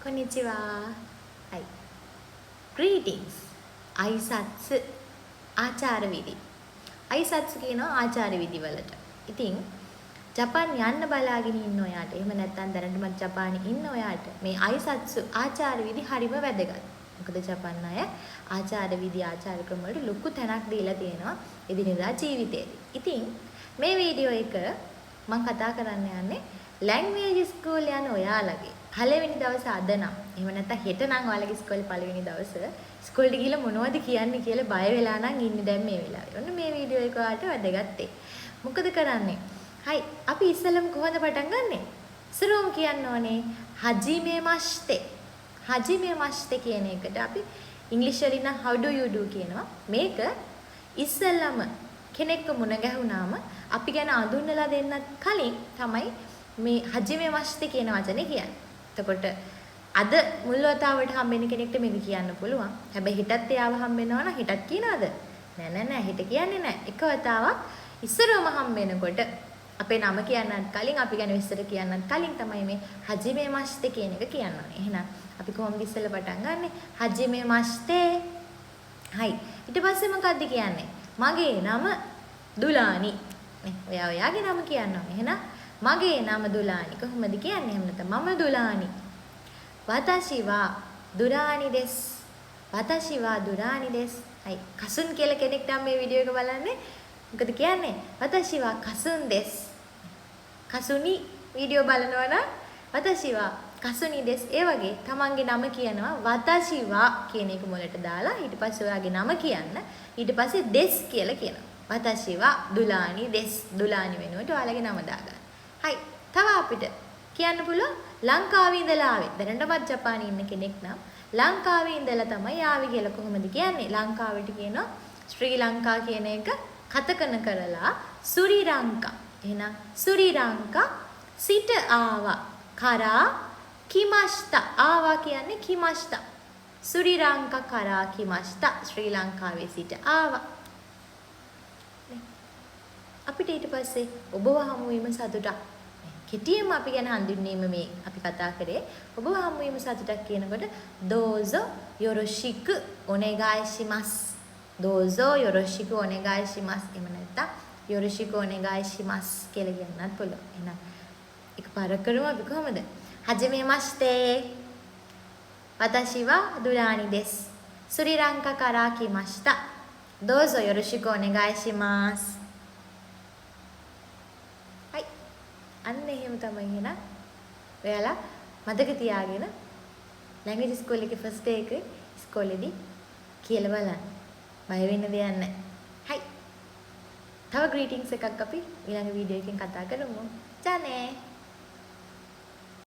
こんにちは. はい. Greetings. 挨拶 ආචාර විදි. 挨拶 කියනවා ආචාර විදි වලට. ඉතින් ජපාන් යන්න බලාගෙන ඉන්න ඔයාට, එහෙම නැත්නම් දැනටමත් ජපානයේ ඉන්න ඔයාට මේ 挨拶 ආචාර විදි හරිම වැදගත්. මොකද ජපාන් අය ආචාර විදි, ආචාර ක්‍රම වලට ලොකු තැනක් දීලා තියෙනවා එදිනෙදා ජීවිතේදී. ඉතින් මේ වීඩියෝ එක මම කතා කරන්න යන්නේ ලැන්ග්වේජ් ස්කූල් යන ඔයාලගේ පළවෙනි දවස අද නම්, එහෙම නැත්නම් හෙට නම් ඔයාලගේ ඉස්කෝලේ පළවෙනි දවස ඉස්කෝලේට ගිහලා මොනවද කියන්නේ කියලා බය වෙලා නම් ඉන්නේ දැන් මේ වෙලාවේ. ඔන්න මේ වීඩියෝ එක ඔයාලට වැදගත් වෙයි. මොකද කරන්නේ? හයි, අපි ඉස්සෙල්ලම කොහොමද පටන් ගන්නෙ? ඉස්සරවම කියන්න ඕනේ はじめまして. はじめまして කියන එකට අපි ඉංග්‍රීසි වලින් නම් "How do you do" කියනවා. මේක ඉස්සෙල්ලම කෙනෙක්ව මුණ ගැහුණාම අපි ගැන අඳුන්නලා දෙන්නත් කලින් තමයි මේ はじめまして කියන වචනේ කියන්නේ. එතකොට අද මුල් වතාවට හම්බෙන කෙනෙක්ට මේක කියන්න පුළුවන්. හැබැයි හෙටත් එයාව හම්බෙනවා නම් හෙටත් කියනවද? නෑ නෑ නෑ, හෙට කියන්නේ නෑ. එක වතාවක් ඉස්සරවම හම්බෙනකොට අපේ නම කියන්නත් කලින්, අපි ගැන විස්තර කියන්නත් කලින් තමයි මේ はじめまして කියන එක කියන්න ඕනේ. එහෙනම් අපි කොහොමද ඉස්සෙල්ලා පටන් ගන්නෙ? はじめまして. හයි. ඊට පස්සේ මොකද්ද කියන්නේ? මගේ නම දුලානි. නේ, ඔයා ඔයාගේ නම කියන්න ඕනේ. එහෙනම් මගේ නම දුලානි. කොහොමද කියන්නේ? එහෙම නැත්නම් මම දුලානි. 私はドゥラーニです. 私はドゥラーニです. はい. කසුන් කියලා කෙනෙක් නම් මේ වීඩියෝ එක බලන්නේ. මොකද කියන්නේ? 私はカスンです. කසුනි වීඩියෝ බලනවා නම් 私はカスニです. ඒ වගේ තමන්ගේ නම කියනවා 私は කියන එක මුලට දාලා, ඊට පස්සේ ඔයාගේ නම කියන්න, ඊට පස්සේ です කියලා කියනවා. 私はドゥラーニです. දුලානි වෙනුවට ඔයාලගේ නම දාගන්න. හයි. තව අපිට කියන්න පුළුවන් ලංකාවේ ඉඳලා ආවේ. දැනටමත් ජපානයේ ඉන්න කෙනෙක් නම් ලංකාවේ ඉඳලා තමයි ආවේ කියලා කොහොමද කියන්නේ? ලංකාවට කියනවා ශ්‍රී ලංකා කියන එක කතකන කරලා スリランカ. එහෙනම් スリランカ සිට ආවා. から来ました. ආවා කියන්නේ 来ました. スリランカから来ました. ශ්‍රී ලංකාවේ සිට ආවා. අපිට ඊට පස්සේ ඔබව හමු වීම සතුටක්. කෙටියෙන්ම අපි ගැන හඳුන්වීම මේ අපි කතා කරේ. ඔබව හමු වීම සතුටක් කියනකොට どうぞよろしくお願いします. どうぞよろしくお願いします. එහෙම නැත්නම් よろしくお願いします කියලා කියන්නත් පුළුවන්. එහෙනම් එකපාරක් කරමු අපි කොහොමද? はじめまして. 私はドゥラーニです。スリランカから来ました。どうぞよろしくお願いします。හයි. අන්න එහෙම තමයි. එහෙනම් ඔයාලා මතක තියාගෙන ලැන්ග්වේජ් ස්කූල් එකේ ෆස්ට් ඩේ එක ඉස්කෝලේදී කියලා බලන්න. බය වෙන්න දෙයක් නැහැ. හයි. තව ග්‍රීටින්ග්ස් එකක් අපි ඊළඟ වීඩියෝ එකෙන් කතා කරමු. じゃあね.